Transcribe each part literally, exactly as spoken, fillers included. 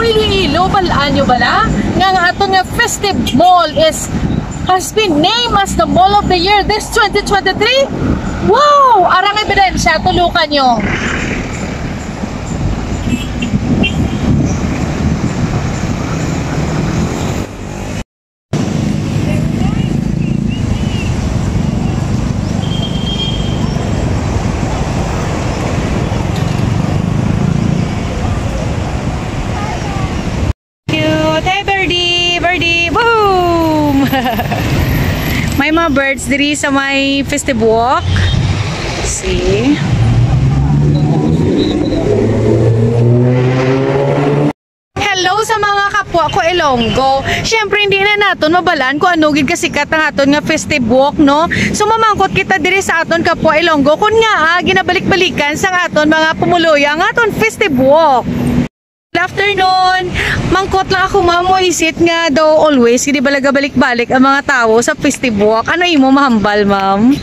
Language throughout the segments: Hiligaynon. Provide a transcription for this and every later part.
Iloilo, bal-an nyo bala nga ang aton nga festive mall is, has been named as the Mall of the Year this twenty twenty-three? Wow! Arang ebidensya, tulukan nyo. Cute. Hey, birdie! Birdie! Boom! May mga birds diri sa may festive walk. See? Hello sa mga kapwa ko Ilonggo. Siyempre, hindi na naton mabalaan kung ano gid kasikat ang aton nga festive walk, no? So, mamangkot kita diri sa aton kapwa Ilonggo kung nga, ah, ginabalik-balikan sang aton mga pumuluyo ang aton festive walk. Good afternoon. Mangkot lang ako, ma'am, mo isit nga daw always, di ba, nagabalik-balik ang mga tawo sa festive walk? Ano imo mahambal, ma'am?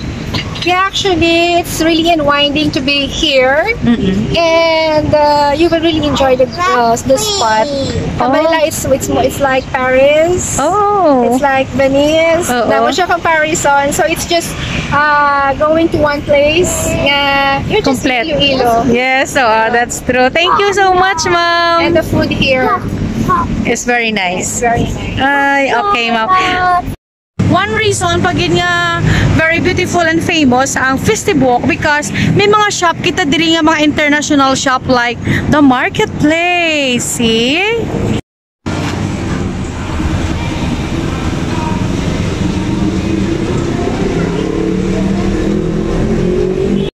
Yeah, actually, it's really unwinding to be here. Mm-mm. And, uh, you will really enjoy the, uh, the spot. Oh. Kabayla, it's, it's, it's like Paris. Oh. It's like Venice. Oo. Damo siya comparison. So, it's just, uh, going to one place nga you're just Complete. Iloilo. Yes, oo, that's true. Thank you so much, ma'am. And the food here. It's very nice. Very nice. Ay, okay, ma'am. One reason pa gid nga very beautiful and famous ang festive walk because may mga shop kita diri nga mga international shop like the marketplace. See?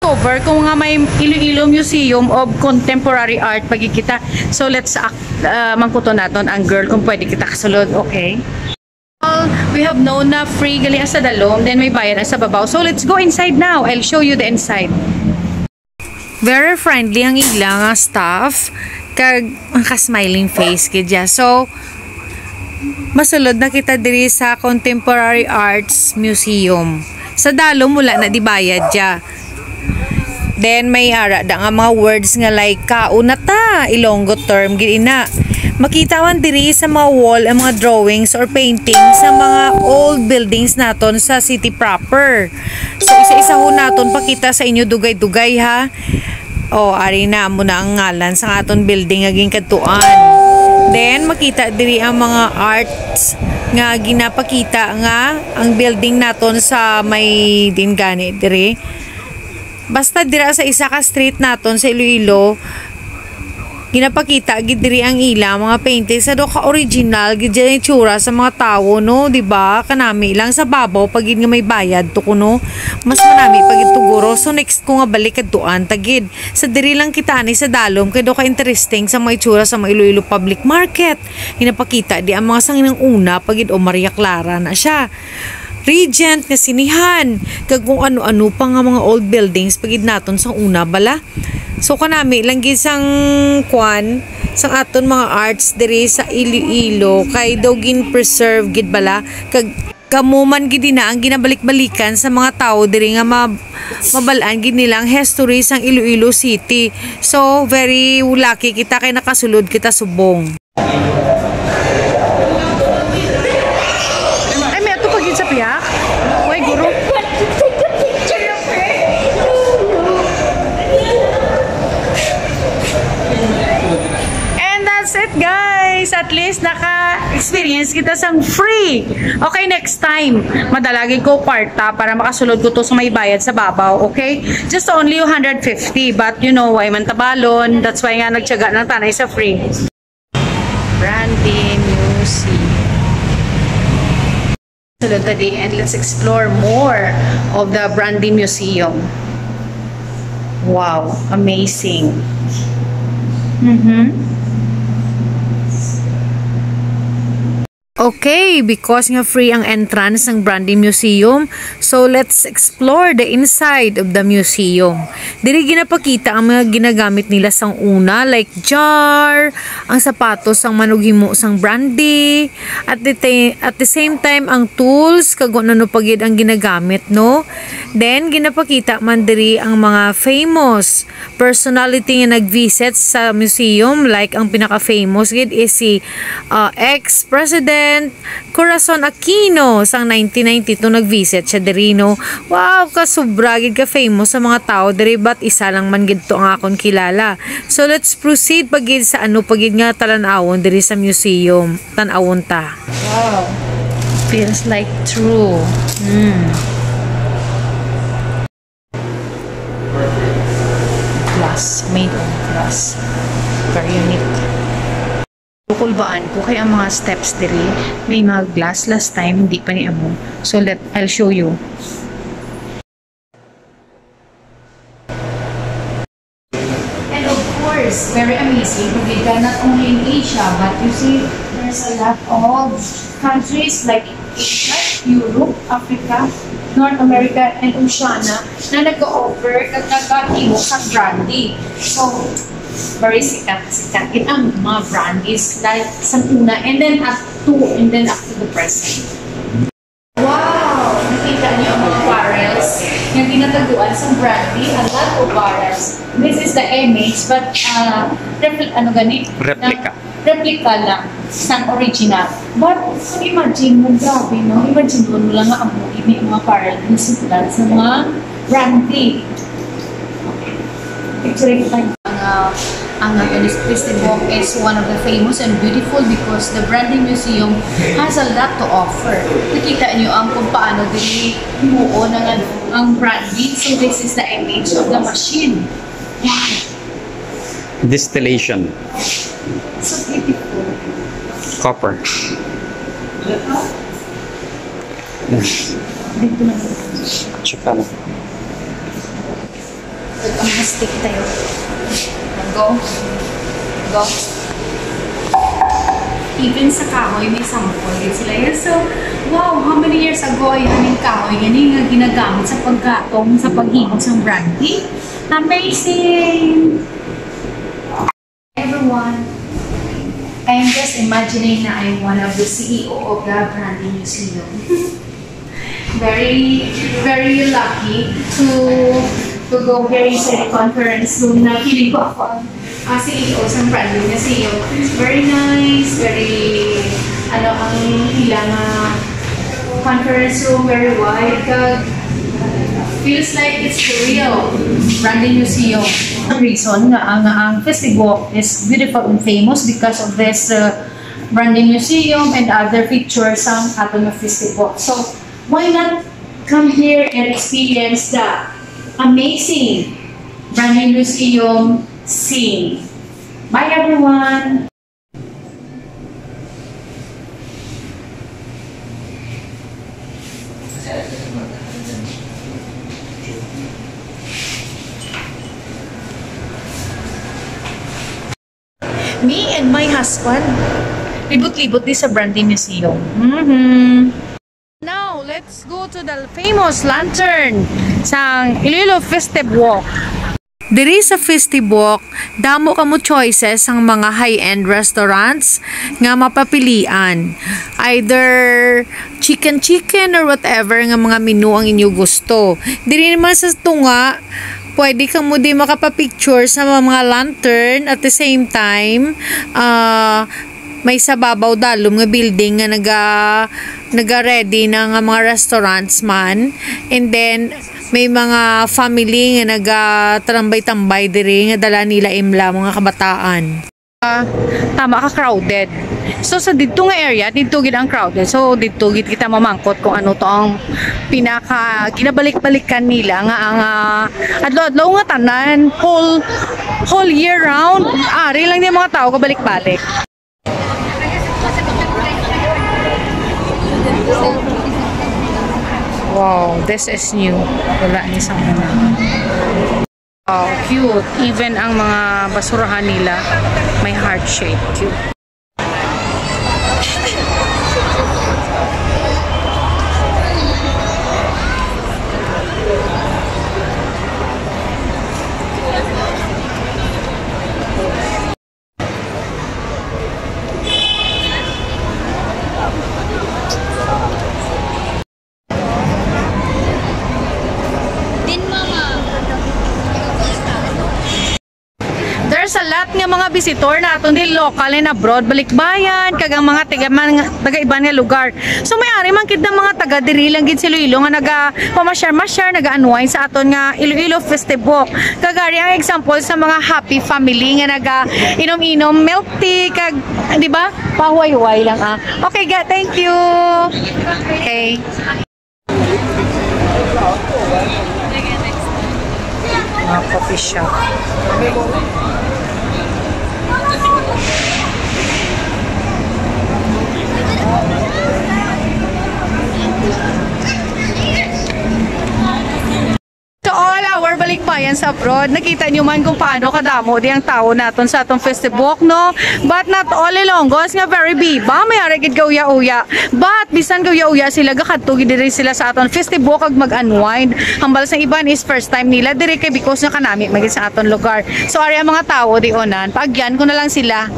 Over kung nga may Iloilo Museum of Contemporary Art pa gid kita. So let's, uh, mangkuton naton ang girl kung pwede kita kasulod, okay? We have known na free gali sa dalom, then may bayad sa babaw. So let's go inside now. I'll show you the inside. Very friendly ang ila nga staff, kag naka-smiling face gid siya. So, masulod na kita diri sa Contemporary Arts Museum. Sa dalom, wala na di bayad siya. Then, may ara da nga mga words nga like, "Kaon na ta," Ilonggo term gid ina. Makita man diri sa mga wall ang mga drawings or paintings sa mga old buildings naton sa city proper. So, isa-isahon naton pakita sa inyo dugay-dugay, ha. Oh, ari na, amo na ang ngalan sa aton building nga ginkadtuan. Then, makita diri ang mga arts nga ginapakita nga ang building naton sa may din gani diri. Basta dira sa isa ka street naton sa Iloilo, ginapakita gid diri ang ila mga painting sa do ka original gid dyan itsura sa mga tawo, no? Di ba? Kanami lang sa babaw pa gid nga may bayad to kuno. Mas manami pa gid to guro. So next ko nga balik kadtuan ta gid. Sa diri lang kita ani sa dalom kay do ka interesting sa mga itsura sa mga Iloilo Public Market. Ginapakita di ang mga sanginang una pa gid o Maria Clara na siya. Regent nga sinihan, kag kung ano-ano pa nga mga old buildings pa gid naton sa una bala. So, kanami lang gid sang kwan, sang aton mga arts diri sa Iloilo, kay daw gin-preserve gid bala, kag kamo man gid na ang ginabalik-balikan sa mga tawo diri nga ma-, mabal-an gid nila ang history sang Iloilo City. So, very lucky kita kay nakasulod kita subong. Ay, may ato pa gid sa piyak? Way guro. And that's it, guys. At least naka-experience kita sang free. Okay, next time, madala gid ko kwarta para makasulod ko to sa may bayad sa babaw, okay? Just only one hundred fifty, but you know, way man tabalon. That's why nga nagtiyaga lang ta anay sa free. Brandy Museum. Sulod ta di, and let's explore more of the Brandy Museum. Wow, amazing. Mm-hmm. Okay, because nga free ang entrance ng Brandy Museum, so let's explore the inside of the museum. Diri ginapakita ang mga ginagamit nila sang una, like jar, ang sapatos sang manughimo sang brandy, at the, ti- at the same time ang tools kag kung ano pa gid ang ginagamit, no? Then ginapakita man diri ang mga famous personality nga nag-visit sa museum, like ang pinaka-famous gid is si uh, ex-president Corazon Aquino. Sang nineteen ninety-two nag-visit siya diri, no? Wow, kasubra gid ka famous sa mga tao diri, but isa lang man gid to ang akon kilala. So let's proceed pa gid sa ano pa gid nga talan-awon diri sa museum. Tan-awon ta. Wow. Feels like true. Mm. Glass, made of glass. Very unique. Kulbaan ko kay ang mga steps diri may mga glass last time, hindi pa ni amo. So let I'll show you. And of course, very amazing, Brigida, not only in Asia, but you see, there's a lot of countries like Asia, Europe, Africa, North America, and Oceania na nag-offer kag nagahimo sa brandy. So, very sikat, sikat gid ang mga brandies, like sa una, and then up to, and then up to the present. Wow! Nakita niyo ang mga barrels nga ginataguan sa brandy? A lot of barrels. This is the image, but uh, repl- ano gani? Replica. Na, replica lang sang original. But kung imagine mo, grabe, no? Imagine mo lang nga amo ini ang mga barrel nga sudlan sa mga brandy. Picturing time. Ang, uh, ang Angeles Festival is one of the famous and beautiful because the Brandy Museum has a lot to offer. Nakita niyo ang kung paano dili himuon ang, ano, ang brandy. So this is the image of the machine. Wow! Distillation. So beautiful. Copper. Dito na. Tsaka na. Ang stick tayo. Go. Go. Even sa kahoy, may sample din sila. Yun. So, wow, how many years ago ay haning kahoy gani nga ginagamit sa paggatong, sa paghimo sang brandy? Amazing! Everyone, I'm just imagining na I'm one of the C E O of the Brandy Museum. Very, very lucky to to go here inside the conference room na feeling ko ako ang, ah, C E O sa brand new museum. Very nice, very, ano, ang ilang, ah, conference room, very wide, kag feels like it's the real brand new museum. Ang reason nga ang, ang Festival is beautiful and famous because of this, uh, brand new museum and other features sang aton nga festival. So, why not come here and experience the amazing Brand New Museum scene? Bye, everyone! Me and my husband, libot-libot di sa Brand New Museum. Mhm. Now, let's go to the famous lantern sang Iloilo Festive Walk. Diri sa Festive Walk, damo kamo choices sang mga high-end restaurants nga mapapilian. Either chicken-chicken or whatever nga mga menu ang inyo gusto. Diri naman sa tunga, pwede kamo di makapapicture sa mga lantern, at the same time, ah, may sa babaw dalom nga building nga naga, naga-ready na nga mga restaurants man. And then, may mga family nga nagatambay-tambay diri nga dala nila imla mga kabataan. Ah, tama ka, crowded. So, sa didto nga area, didto gid ang crowded. So, didto gid kita mamangkot kung ano to ang pinaka ginabalik-balikan nila nga ang, ah, adlaw-adlaw nga tanan, whole, whole year round, ari lang ni mga tao kabalik-balik. Wow, this is new. Wala ni sa una. Wow, cute. Even ang mga basurahan nila may heart shape. Cute. Visitor naton di, local and abroad, balikbayan, kag ang mga taga, man, taga iban nga lugar. So, may ari man gid ang mga taga diri lang gid sa Iloilo nga naga pamasyar-masyar, naga-unwind sa aton nga Iloilo Festive Walk. Kag ari ang example sa mga happy family nga naga inom-inom milk tea, kag, di ba? Pahuway-huway lang, ah. Okay, ga, thank you. Okay. Mga coffee shop. To all our balikbayan sa abroad, nakita nyo man kung paano kadamo di ang tawo naton sa atong Festive Walk, no? But not all Ilonggos nga very biba, may ari gid gauya-uya. But bisan gauya-uya sila, gakadto gid diri sila sa aton Festive Walk kag mag-unwind. Hambal sa iban is first time nila diri kay because nga kanami man gid sa aton lugar. So ari ang mga tawo di onan, paagyan ko na lang sila.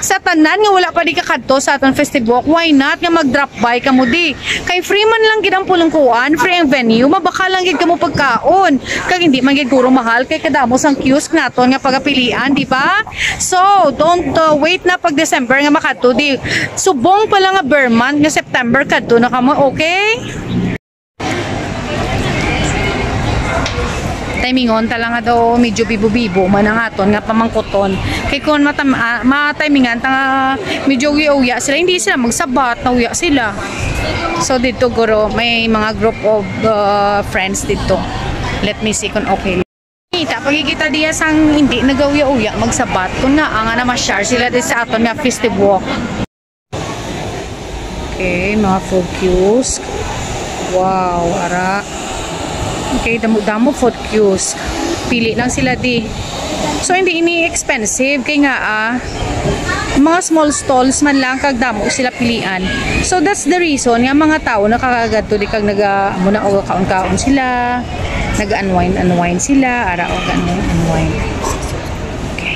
Sa tanan nga wala pa di kakadto sa aton Festive Walk, why not nga mag-drop by kamo di? Kay free man lang gid ang pulungkuan, free ang venue, mabakal lang gid kamo pagkaon. Kag hindi man gid guro mahal kay kadamo sang kiosk naton nga pagapilian, di ba? So, don't, uh, wait na pag December nga makadto di. Subong pa lang nga ber month nga September kadto na kamo, okay? Timingon ta lang nga daw medyo bibo-bibo man ang aton nga pamangkuton. Kay kung matam-, ah, matimingan ta nga medyo uya-uya sila, hindi sila magsabat, nauya sila. So dito guro may mga group of, uh, friends dito. Let me see kung okay. Kita, pagkikita diya sang hindi nagauya-uya magsabat. Kung nga, nga namasyar sila di sa aton nga Festive Walk. Okay, mga food kiosk. Wow, ara. Okay, damo-damo food kiosk. Pili lang sila di. So, hindi ini expensive. Kay nga, ah, mga small stalls man lang, kag damo sila pilian. So, that's the reason nga mga tao nakakagadto di kag naga, amo na, o, kaon-kaon sila, nag-unwind-unwind sila, ara, o, nag-unwind-unwind. Okay.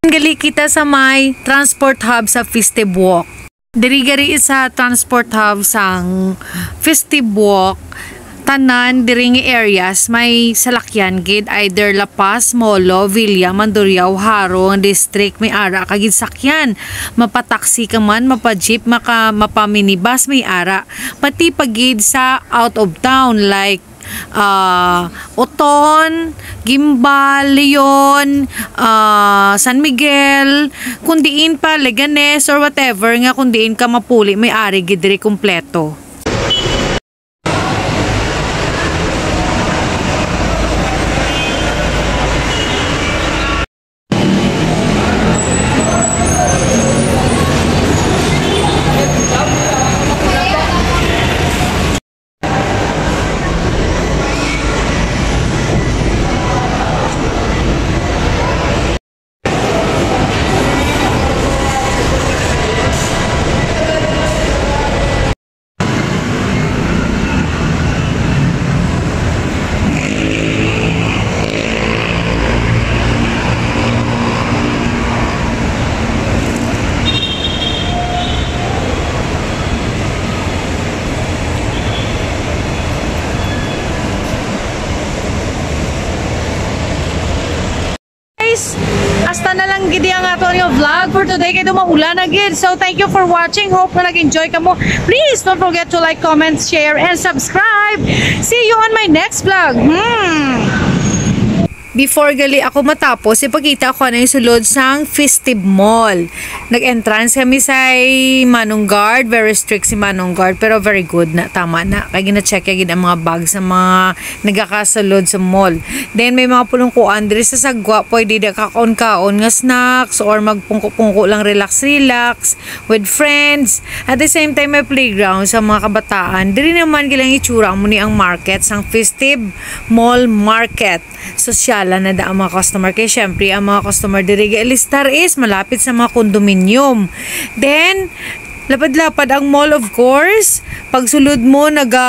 Gali kita sa may transport hub sa Festive Walk. Diri gari sa transport hub sang Festive Walk, tanan diri nga areas may salakyan gid, either La Paz, Molo, Villa, Mandurriao, Jaro nga district may ara ka gid sakyan. Mapa-taxi ka man, mapa-jeep, maka, mapa-minibus may ara. Pati pa gid sa out of town like ah, Oton, Guimbal, Leon, ah, San Miguel, kung diin pa, Leganes or whatever nga kung diin ka mapuli, may ari gid diri kompleto. Guys, hasta na lang gid ang ato nga vlog for today kay maulan na gid. So thank you for watching. Hope na nag-enjoy kamo. Please don't forget to like, comment, share, and subscribe. See you on my next vlog. Hmm. Before gali ako matapos, ipakita ko ano yung sulod sang Festive Mall. Nag-entrance kami sa Manong Guard. Very strict si Manong Guard, pero very good na. Tama na. Kaya gina-check niya gid ang mga bag sa mga nagakasulod sa mall. Then, may mga pulungkuan diri sa sagwa. Pwede da kakaon-kaon nga snacks or magpungko-pungko lang, relax-relax with friends. At the same time, may playground sa mga kabataan. Diri naman gilang itsura mo ni ang market, sang Festive Mall Market. Sosyalan na da ang mga customer. Kay syempre, ang mga customer diri ga-alistar is malapit sa mga condominium. Then, lapad-lapad ang mall, of course. Pagsulod mo, naga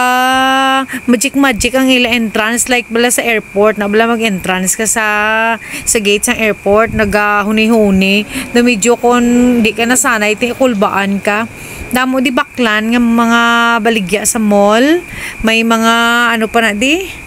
magic-magic ang ila entrance. Like bala sa airport, na bala mag-entrance ka sa, sa gate sang airport, naga huni-huni. Na medyo kung di ka nasanay, ti kulbaan ka. Damo di baklan nga mga baligya sa mall. May mga ano pa na di?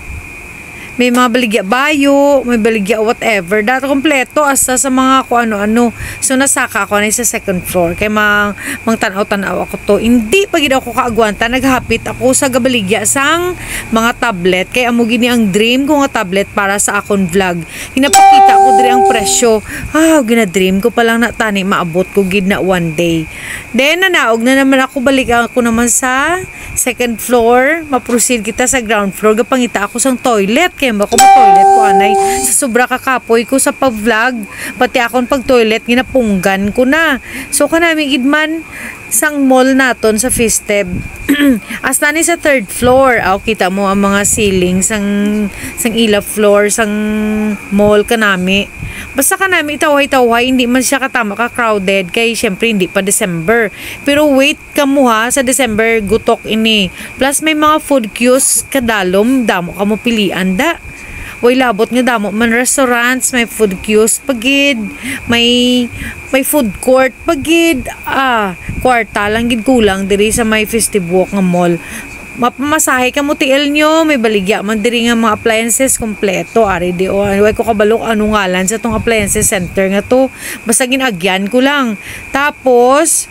May mga baligya bayo, may baligya whatever. Dato kompleto, hasta sa mga kung ano-ano. So, nasaka ako na sa second floor. Kay mang, mang tanaw-tanaw ako to. Hindi pa gid ako kaagwanta. Naghapit ako sa gabaligya sang mga tablet. Kay amo gini ang dream ko nga tablet para sa akon vlog. Hinapakita ko diri ang presyo. Ah, ginadream ko pa lang na tani maabot ko gid na one day. Then, nanaog na naman ako. Balik ako naman sa second floor, ma-proceed kita sa ground floor. Gapangita ako sang toilet. Kay ba ko ma-toilet ko, anay. Sa sobra kakapoy ko sa pag-vlog, pati akon pag-toilet, ginapunggan ko na. So, kanami gid man sang mall naton sa Fisteb. Hasta ni sa third floor. Aw, kita mo ang mga ceiling sang, sang ila floor, sang mall kanami. Basta kanami, tawhay-tawhay, hindi man siya katama ka crowded. Kay, syempre, hindi pa December. Pero wait, kamo ha, sa December, gutok ini. Plus, may mga food queues kadalom, damo kamo pilian da. Way labot nga damo man restaurants, may food queues pa gid, may, may food court pa gid. Ah, kwarta lang gid kulang diri sa may Fistibok nga mall. Mapamasahe kamo tiil nyo, may baligya man diri nga mga appliances kompleto. Ari di, o, way ko kabalo kung ano ngalan sa tong appliances center nga to. Basta ginagyan ko lang. Tapos,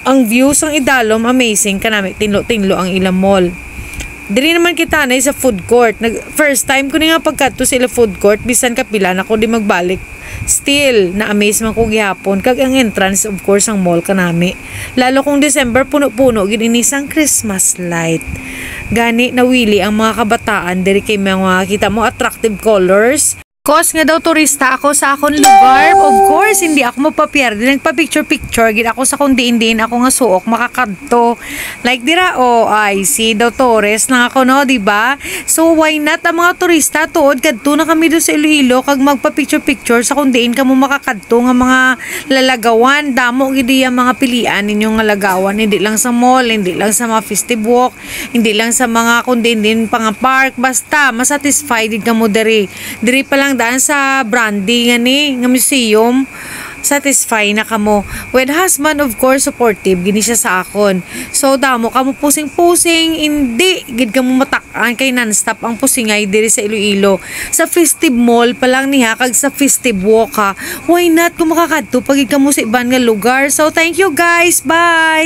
ang view sang idalom, amazing kanami, tinlo-tinlo ang ilang mall. Diri naman kita na sa food court. Nag, first time ko ni nga pagkadto sa ila food court, bisan kapila na ko di magbalik. Still, na-amaze man ko gihapon. Kag ang entrance, of course, ang mall kanami. Lalo kung December, puno-puno gid ini sang Christmas light. Gani, nawili ang mga kabataan diri kay mga, kita mo, attractive colors. Cause nga daw turista ako sa akon lugar. Of course, hindi ako mapapierde. Nagpa-picture-picture gid ako sa kung diin-diin ako nga suok makakadto. Like dira, oh, ay, si daw tourist lang ako, no, di ba? So, why not ang mga turista? Tuod, kadto na kami do sa Iloilo, kag magpa-picture-picture sa kung diin kamo makakadto nga mga lalagawan. Damo gid iya mga pilian ninyo nga lagawan, hindi lang sa mall, hindi lang sa mga festive walk, hindi lang sa mga kung diin-diin pa nga park. Basta, masatisfied gid kamo diri. Diri pa lang daan sa Brandy nga ni, nga museum, satisfy na kamo. With husband, of course, supportive gini siya sa akon. So, damo kamo pusing-pusing, hindi gid kamo matak-an kay non-stop ang pusingay diri sa Iloilo. Sa Festive Mall pa lang niha, kag sa Festive Walk ha. Why not kung makakadto pa gid kamo sa iban nga lugar? So, thank you guys. Bye!